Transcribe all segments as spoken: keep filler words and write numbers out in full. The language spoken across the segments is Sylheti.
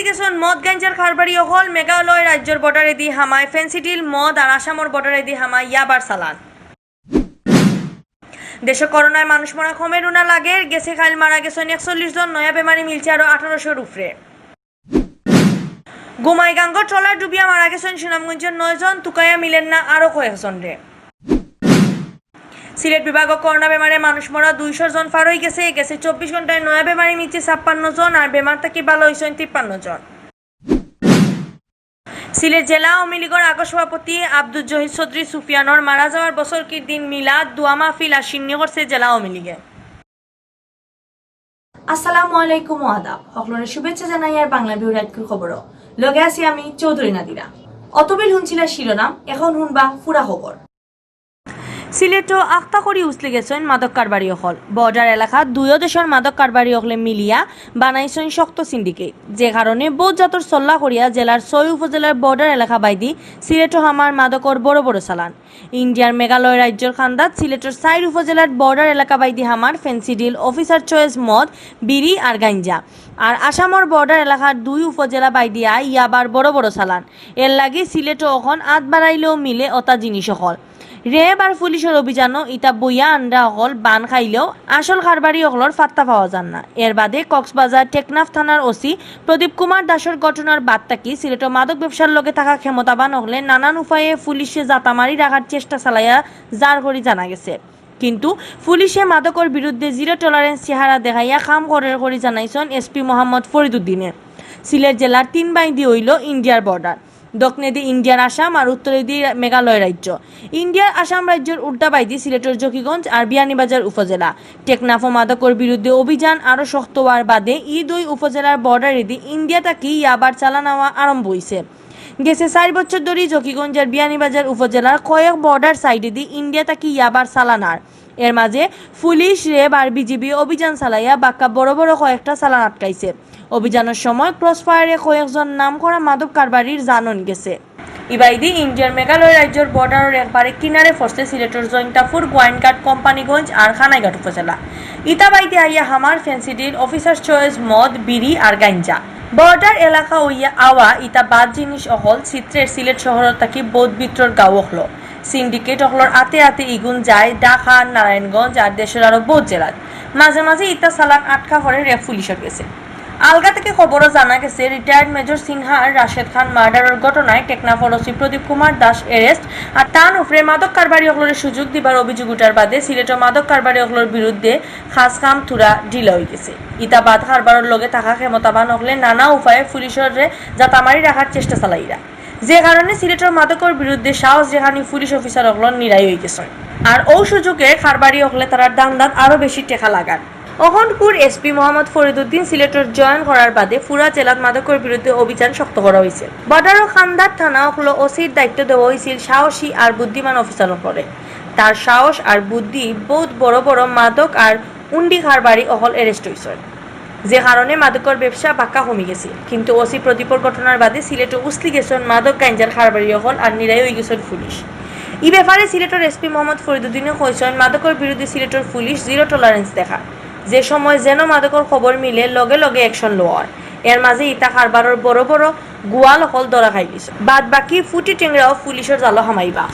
গেছইন মদ গাঞ্জার কারবারি অকল। মেঘালয় রাজ্যর বর্ডারেদি হামায় ফেন্সিডিল মদ আর আসামর বর্ডারেদি হামায় ইয়াবার চালান। দেশো করোনায় মানুষ মরা কমের উনা লাগের। গেছে কাইল মারা গেছইন একচল্লিশ জন, নয়া বেমারি মিলছে আরো আঠারোশোর উপরে। গোমাইগাঙ্গর ট্রলার ডুবিয়া মারা গেছইন সুনামগঞ্জর নয় জন, তুকাইয়া মিলের না আরো কয়েকজনরে। সিলেট বিভাগো করোনা বেমারে মানুষ মরা দুইশো জন পার অই গেছে। গেছে চব্বিশ ঘন্টায় নয়া বেমারি মিলছে ছাপ্পান্ন জন, আর বেমার থাকি ভালা অইছইন তিপ্পান্ন জন। সিলেট জেলা আওয়ামী লীগর আগর সভাপতি আব্দুল জহির চৌধুরী সুফিয়ানর মারা যাওয়ার বছরকির দিন মিলাদ, দোয়া মাহফিল আর শিন্নি করছে জেলা আওয়ামী লীগে। আসসালামু আলাইকুম ও আদাব। হকলরে শুভেচ্ছা জানাইয়ার বাংলা ভিউ রাইতকুর খবরো। লগে আছি আমি চৌধুরী নাদিরা। অতবিল হুনছিলা শিরোনাম, এখন হুনবা পুরা খবর। সিলেটো আখতা করি উছলি গেছইন মাদক কারবারি অকল। বর্ডার এলাকাত দুইও দেশর মাদক কারবারি অকলে মিলিয়া বানাইছইন শক্ত সিন্ডিকেট, যে কারণে বউত জাতর ছল্লা করিয়া জেলার ছয় উপজেলার বর্ডার এলাকা বাইদি সিলেটো হামার মাদকর বড় বড় চালান। ইন্ডিয়ার মেঘালয় রাজ্যর কান্দাত সিলেটর চাইর উপজেলার বর্ডার এলাকা বাইদি হামার ফেন্সিডিল, অফিসার চয়েস মদ, বিড়ি আর গাঞ্জা। আর আসামর বর্ডার এলাকার দুই উপজেলা বাইদিয়া ইয়াবার বড় বড় চালান। এর লাগি সিলেটো অখন আত বাড়াইলেও মিলে অতা জিনিস অকল। রেব আর পুলিশর অভিযানো ইতা বইয়া আন্ডা অকল বান খাইলেও আসল কারবারি অকলর ফাত্তা পাওয়া যার না। এর বাদে কক্সবাজার টেকনাফ থানার ওসি প্রদীপ কুমার দাসর ঘটনার বাদ থাকি সিলেটো মাদক ব্যবসার লগে থাকা ক্ষমতাবান অকলে নানান উপায়ে পুলিশে জাতা মারি রাখার চেষ্টা চালাইয়া যার করি জানা গেছে। কিন্তু পুলিশে মাদকর বিরুদ্ধে জিরো টলারেন্স চেহারা দেখাইয়া কাম করের করি জানাইছইন এসপি মোহাম্মদ ফরিদুদ্দিনে। সিলেট জেলার তিন বাইদি অইল ইন্ডিয়ার বর্ডার। দক্ষিণেদি ইন্ডিয়ার আসাম আর উত্তরেদি মেঘালয় রাজ্য। ইন্ডিয়ার আসাম রাজ্যর উর্দা বাইদি সিলেটর জকিগঞ্জ আর বিয়ানীবাজার উপজেলা। টেকনাফো মাদকর বিরুদ্ধে অভিযান আরো শক্ত অওয়ার বাদে ই দুই উপজেলার বর্ডারেদি ইন্ডিয়া থাকি ইয়াবার চালান আওয়া আরম্ভ অইছে। গেছে চাইর বছর ধরি জকিগঞ্জ আর বিয়ানীবাজার উপজেলার কয়েক বর্ডার সাইডেদি ইন্ডিয়া থাকি ইয়াবার চালান আর এর মাঝে পুলিশ, রেব আর বিজিবি অভিযান চালাইয়া বাক্কা বড় বড় কয়েকটা চালান আটকাইছে। অভিযানর সময় ক্রস ফায়ারে কয়েকজন নামকরা মাদক কারবারির জানন গেছে। ইবাইদি ইন্ডিয়ার মেঘালয় রাজ্যর বর্ডারর একবারে কিনারে পড়ছে সিলেটর জৈন্তাপুর, গোয়াইনঘাট, কোম্পানীগঞ্জ আর কানাইঘাট উপজেলা। ইতা বাইদি আইয়া হামার ফেন্সিডিল, অফিসার চয়েস মদ, বিড়ি আর গাঞ্জা। বর্ডার এলাকা অইয়া আওয়া ইতা বাদ জিনিস অকল চিত্রের সিলেট শহর থাকি বউত ভিতরর গাঁও অকলো। সিন্ডিকেট অকলর আতে আতে ইগুন যায় ঢাকা, নারায়ণগঞ্জ আর দেশর আরো বউত জেলাত। মাঝে মাঝে ইতা চালান আটকা পড়ে রেব পুলিশর গেছে। আলগা থাকি খবরো জানা গেছে, রিটায়ার্ড মেজর সিনহার রাশেদ খান মার্ডারর ঘটনায় টেকনাফর ওসি প্রদীপ কুমার দাস অ্যারেস্ট আর তান উপরে মাদক কারবারি অকলরে সুযোগ দিবার অভিযোগ উঠার বাদে সিলেটো মাদক কারবারি অকলর বিরুদ্ধে খাস কাম থুড়া ঢিলা অই গেছে। ইতা বাদ কারবারর লগে থাকা ক্ষমতাবান অকলে নানা উপায়ে পুলিশরে জাতা মারি রাখার চেষ্টা চালাইরা, যে কারণে সিলেটর মাদকর বিরুদ্ধে সাহস দেখানি পুলিশ অফিসার অকলর নিরাই অই গেছইন। আর অউ সুযোগে কারবারি অকলে তারার ধান্দাত আরো বেশি টেকা লাগার। অখনকুর এসপি মোহাম্মদ ফরিদুদ্দিন সিলেটর জয়েন করার বাদে পুরা জেলাত মাদকর বিরুদ্ধে অভিযান শক্ত করা অইছে। বর্ডারর কান্দাত থানা অকলো ওসির দায়িত্ব দেওয়া অইছিল সাহসী আর বুদ্ধিমান অফিসার অকলরে। তার সাহস আর বুদ্ধি বউত বড় বড় মাদক আর উন্ডি কারবারি অকল অ্যারেস্ট অইছইন, যে কারণে মাদকর ব্যবসা বাক্কা কমি গেছিল। কিন্তু ওসি প্রদীপর ঘটনার বাদে সিলেটো উছলি গেছইন মাদক গাঞ্জার কারবারি অকল আর নিরাই অই গেছইন পুলিশ। ই ব্যাপারে সিলেটর এসপি মোহাম্মদ ফরিদুদ্দিনে কইছইন, মাদকর বিরুদ্ধে সিলেটর পুলিশ জিরো টলারেন্স দেখা। যে সময় যেন মাদকর খবর মিলে লগে লগে অ্যাকশন লওয়ার। এর মাঝে ইতা কারবারর বড় বড় গুয়াল অকল ধরা খাইলিছে। বাদ বাকি ফুটি টেংরাও পুলিশর জালো হামাইবা।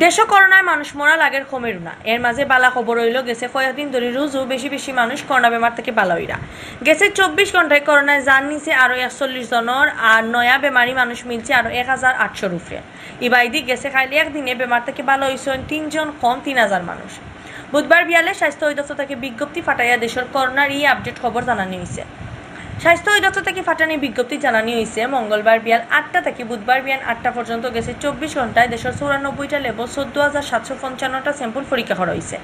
দেশো করোনায় মানুষ মরা লাগের কমের উনা। এর মাঝে বালা খবর অইল, গেছে কয়েকদিন ধরি রুজু বেশি বেশি মানুষ করোনা বেমার থাকি বালা অইরা। গেছে চব্বিশ ঘন্টায় করোনায় জান নিছে আরো একচল্লিশ জনর, আর নয়া বেমারি মানুষ মিলছে আরো এক হাজার আটশোর উপরে। ইবাইদি গেছে কাইল একদিনে বেমার থাকি বালা অইছইন তিনজন, কম তিন হাজার মানুষ। বুধবার বিয়ালে স্বাস্থ্য অধিদপ্তর থাকি বিজ্ঞপ্তি ফাটাইয়া দেশর করোনার ই আপডেট খবর জানানি অইছে। স্বাস্থ্য অধিদপ্তর থাকি ফাটানি বিজ্ঞপ্তি জানানি অইছে, মঙ্গলবার বিয়াল আটটা থাকি বুধবার বিয়ান আটটা পর্যন্ত গেছে চব্বিশ ঘন্টায় দেশর চৌরানব্বইটা ল্যাবো চৌদ্দ হাজার সাতশো পঞ্চান্নটা স্যাম্পল পরীক্ষা করা অইছে।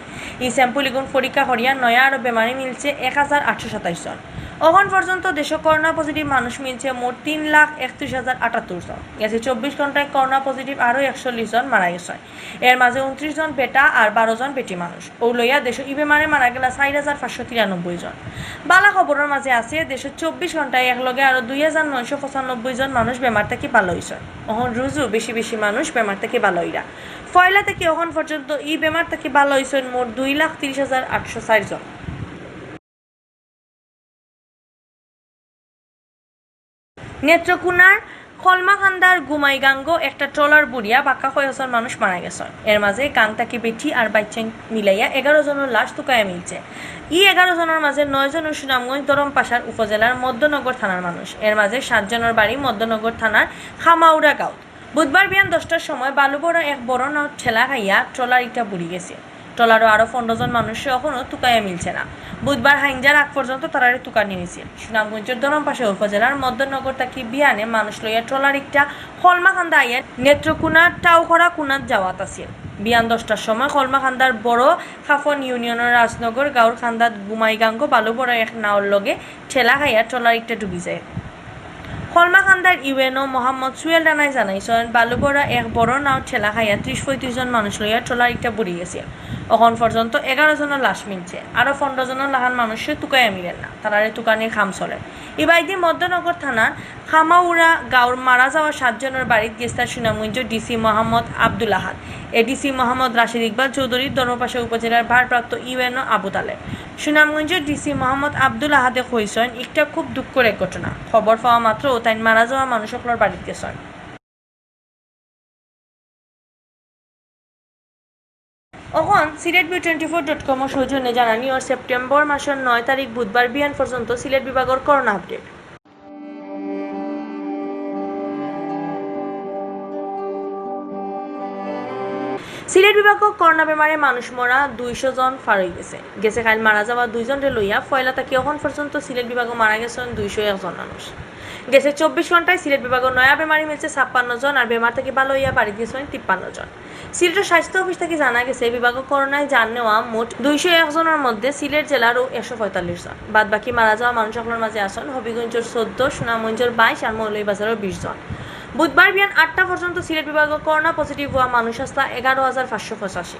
ই স্যাম্পল ইগুন পরীক্ষা করিয়া নয়া আরো বেমারি মিলছে এক হাজার আটশো সাতাইশ জন। অখন পর্যন্ত দেশো করোনা পজিটিভ মানুষ মিলছে মোট তিন লাখ একত্রিশ হাজার আটাত্তর জন। গেছে চব্বিশ ঘন্টায় করোনা পজিটিভ আরো একচল্লিশ জন মারা গেছে। এর মাঝে ঊনত্রিশ জন বেটা আর বারো জন বেটি মানুষ। অউ লইয়া দেশো ই বেমারে মারা গেলা চাইর হাজার পাঁচশো তিরানব্বই জন। বালা খবরর মাঝে আছে, দেশো চব্বিশ ঘন্টায় একলগে আরো দুই হাজার নয়শো পঁচানব্বই জন মানুষ বেমার থাকি বালা অইছইন। অখন রুজু বেশি বেশি মানুষ বেমার থাকি বালা অইরা। পয়লা থাকি অখন পর্যন্ত ই বেমার থাকি বালা অইছইন মোট দুই লাখ তিরিশ হাজার আটশো চাইর জন। নেত্রকোনার খলমাকান্দার গুমাইগাঙ্গো একটা ট্রলার বুড়িয়া বাক্কা কয়েকজন মানুষ মারা গেছইন। এর মাঝে গাং থাকি বেটি আর বাইচ্চাইন মিলাইয়া এগারো জনর লাশ তুকাইয়া মিলছে। ই এগারো জনর মাঝে নয় জন সুনামগঞ্জ ধরমপাশার উপজেলার মধ্যনগর থানার মানুষ। এর মাঝে সাত জনর বাড়ি মধ্যনগর থানার খামাউরা গাঁও। বুধবার বিয়ান দশটার সময় বালুভরা এক বড় নাও ঠেলা খাইয়া ট্রলার ইটা বুড়ি গেছে। ট্রলারো আরো পনেরো জন মানুষরে অখনো তুকাইয়া মিলছে না। বুধবার হাইঞ্জার আগ পর্যন্ত তারারে তুকানি হইছে। সুনামগঞ্জর ধরমপাশা উপজেলার মধ্যনগর থাকি বিয়ানে মানুষ লইয়া ট্রলার একটা খলমাকান্দা আইয়া নেত্রকোনা টাউখরা কুনাত যাওয়াত আছিল। বিয়ান দশটার সময় খলমাকান্দার বড় খাফন ইউনিয়নর রাজনগর গাঁওর কান্দাত গুমাইগাঙ্গো বালুভরা এক নাওর লগে ঠেলা খাইয়া ট্রলার একটা ডুবি যায়। খলমাকান্দার ইউএনও মোহাম্মদ সুয়েল রানায় জানাইছইন, বালুভরা এক বড় নাও ঠেলা খাইয়া ত্রিশ পঁয়ত্রিশ জন মানুষ লইয়া ট্রলার একটা বুড়ি গেছে। অখন পর্যন্ত এগারো জনর লাশ মিলছে, আরো পনেরো জনর লাখান মানুষরে তুকাইয়া মিলের না, তারারে তুকানির কাম চলের। ইবায়দি মধ্যনগর থানার খামাউরা গাঁওর মারা যাওয়া সাত জনর বাড়িত গেছলা সুনামগঞ্জ ডিসি মোহাম্মদ আব্দুল আহাদ, এডিসি মোহাম্মদ রাশিদ ইকবাল চৌধুরী, ধর্মপাশা উপজেলার ভারপ্রাপ্ত ইউএনও আবু তালেব। সুনামগঞ্জর ডিসি মোহাম্মদ আব্দুল আহাদে কইছইন, ইটা খুব দুঃখর এক ঘটনা। খবর পাওয়া মাত্র তাইন মারা যাওয়া মানুষ অকলর বাড়িত গেছইন। অখন Sylhet view twenty four dot কমর সৌজন্যে জানানি অর সেপ্টেম্বর মাসর নয় তারিখ বুধবার বিয়ান পর্যন্ত সিলেট বিভাগর করোনা আপডেট। সিলেট বিভাগো করোনা বেমারে মানুষ মরা দুইশো জন পার অই গেছে। গেছে কাইল মারা যাওয়া দুইজনরে লইয়া পয়লা থাকি অখন পর্যন্ত সিলেট বিভাগো মারা গেছইন দুইশো এক জন মানুষ। গেছে চব্বিশ ঘন্টায় সিলেট বিভাগো নয়া বেমারি মিলছে ছাপ্পান্ন জন, আর বেমার থাকি ভালা অইয়া বাড়িত গেছইন তিপ্পান্ন জন। সিলেটর স্বাস্থ্য অফিস থাকি জানা গেছে, বিভাগো করোনায় জান নেওয়া মোট দুইশো এক জনর মধ্যে সিলেট জেলারও একশো পঁয়তাল্লিশ জন। বাদ বাকি মারা যাওয়া মানুষ অকলর মাঝে আছইন হবিগঞ্জর চৌদ্দ, সুনামগঞ্জর বাইশ আর মৌলভীবাজারর বিশ জন। বুধবার বিয়ান আটটা পর্যন্ত সিলেট বিভাগো করোনা পজিটিভ অওয়া মানুষ আছলা এগারো হাজার পাঁচশো পঁচাশি।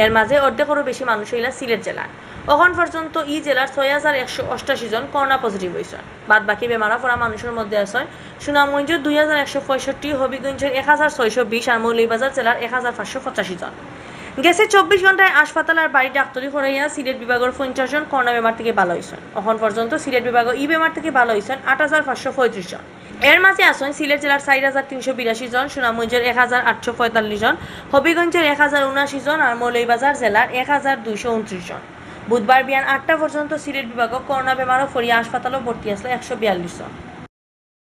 এর মাঝে অর্ধেকরও বেশি মানুষ অইলা সিলেট জেলার। অখন পর্যন্ত ই জেলার ছয় হাজার একশো অষ্টাশি জন করোনা পজিটিভ অইছইন। বাদ বাকি বেমারা পড়া মানুষর মধ্যে আছইন সুনামগঞ্জর দুই হাজার একশো পঁয়ষট্টি, হবিগঞ্জর এক হাজার ছয়শো বিশ আর মৌলভীবাজার জেলার এক হাজার পাঁচশো পঁচাশি জন। গেছে চব্বিশ ঘন্টায় হাসপাতাল আর বাড়ি ডাক্তারি করাইয়া সিলেট বিভাগর পঞ্চাশ জন করোনা বেমার থাকি ভালা অইছইন। অখন পর্যন্ত সিলেট বিভাগো ই বেমার থাকি ভালা অইছইন আট হাজার পাঁচশো পঁয়ত্রিশ জন। এর মাঝে আছইন সিলেট জেলার চার হাজার তিনশো বিরাশি জন, সুনামগঞ্জর এক হাজার আটশো পঁয়তাল্লিশ জন, হবিগঞ্জর এক হাজার উনাশি জন আর মৌলভীবাজার জেলার এক হাজার দুইশো ঊনত্রিশ জন। বুধবার বিয়ান আটটা পর্যন্ত সিলেট বিভাগো করোনা বেমারো পড়িয়া হাসপাতালো ভর্তি আছলা একশো বিয়াল্লিশ জন।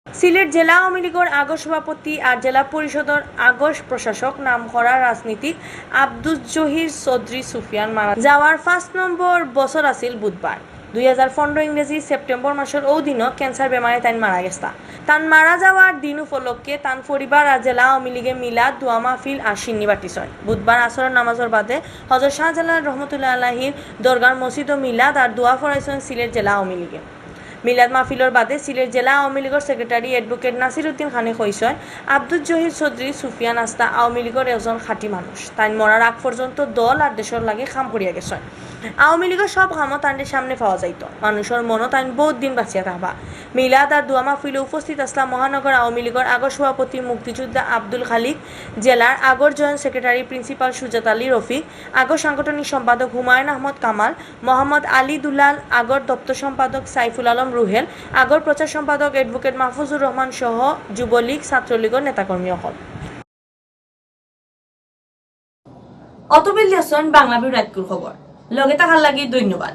সিলেট জেলা আওয়ামী লীগর আগর সভাপতি আর জেলা পরিষদর আগর প্রশাসক নাম করা রাজনীতিক আব্দুজ জহির চৌধুরী সুফিয়ান মারা যাওয়ার পাঁচ নম্বর বছর আছিল বুধবার। দুই হাজার পনেরো ইংরেজি সেপ্টেম্বর মাসর ঔ দিনও ক্যান্সার বেমারে তাইন মারা গেছলা। তান মারা যাওয়ার দিন উপলক্ষে তান পরিবার আর জেলা আওয়ামী লীগে মিলাদ, দোয়া মাহফিল আর শিন্নি বাটিছইন। বুধবার আসরর নামাজর বাদে হজরত শাহজালাল রহমতুল্লাহ আলাইহির দরগার মসজিদো মিলাদ আর দোয়া পড়াইছইন সিলেট জেলা আওয়ামী লীগে। মিলাদ মাহফিলর বাদে সিলেট জেলা আওয়ামী লীগর সেক্রেটারি অ্যাডভোকেট নাসির উদ্দিন খানে কইছইন, আব্দুজ জহির চৌধুরী সুফিয়ান আস্তা আওয়ামী লীগর একজন খাঁটি মানুষ। তাইন মরার আগ পর্যন্ত দল আর দেশর লাগি কাম করিয়া গেছইন। আওয়ামী লীগর সব কামো তানরে সামনে পাওয়া যাইতো। মানুষর মনো তাইন বউত দিন বাঁচিয়া থাকবা। মিলাদ আর দোয়া মাহফিলো উপস্থিত আছলা মহানগর আওয়ামী লীগর আগর সভাপতি মুক্তিযোদ্ধা আব্দুল খালিক, জেলার আগর জয়েন্ট সেক্রেটারি প্রিন্সিপাল সুজাত আলী রফিক, আগর সাংগঠনিক সম্পাদক হুমায়ুন আহমদ কামাল, মোহাম্মদ আলী দুলাল, আগর দপ্তর সম্পাদক সাইফুল আলম রুহেল, আগর প্রচার সম্পাদক অ্যাডভোকেট মাহফুজুর রহমান সহ যুবলীগ, ছাত্রলীগর নেতাকর্মী অকল। অতবিল দেখছইন বাংলা ভিউ রাইতকুর খবর। লগে থাকার লাগি ধন্যবাদ।